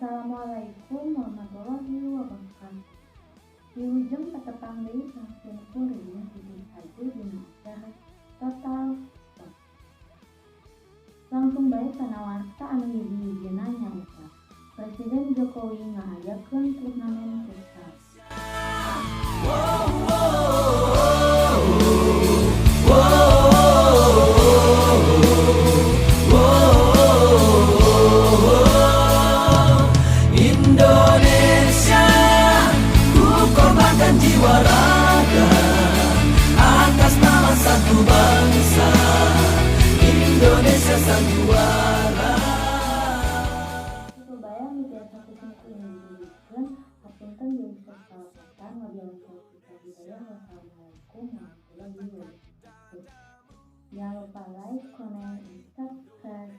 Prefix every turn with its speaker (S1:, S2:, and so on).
S1: Assalamualaikum warahmatullahi wabarakatuh. Wilujeng patepang deui sareng sim kuring Siti Haju dina acara Total Sport. Langsung bae kana warta anu hiji-hijina, nyaeta Presiden Jokowi ngaayakeun turnamen futsal.
S2: Indonesia, ku korbankan jiwa raga atas nama satu bangsa, Indonesia sang juara.
S1: Kitu bae anu tiasa ku sim kuring didugikeun, hapunten bilih saur kalepatan. Wabillahi taufiq wal hidayah. Wassalamualaikum warahmatullahi wabarakatuh. Jangan lupa like, comment, and subscribe.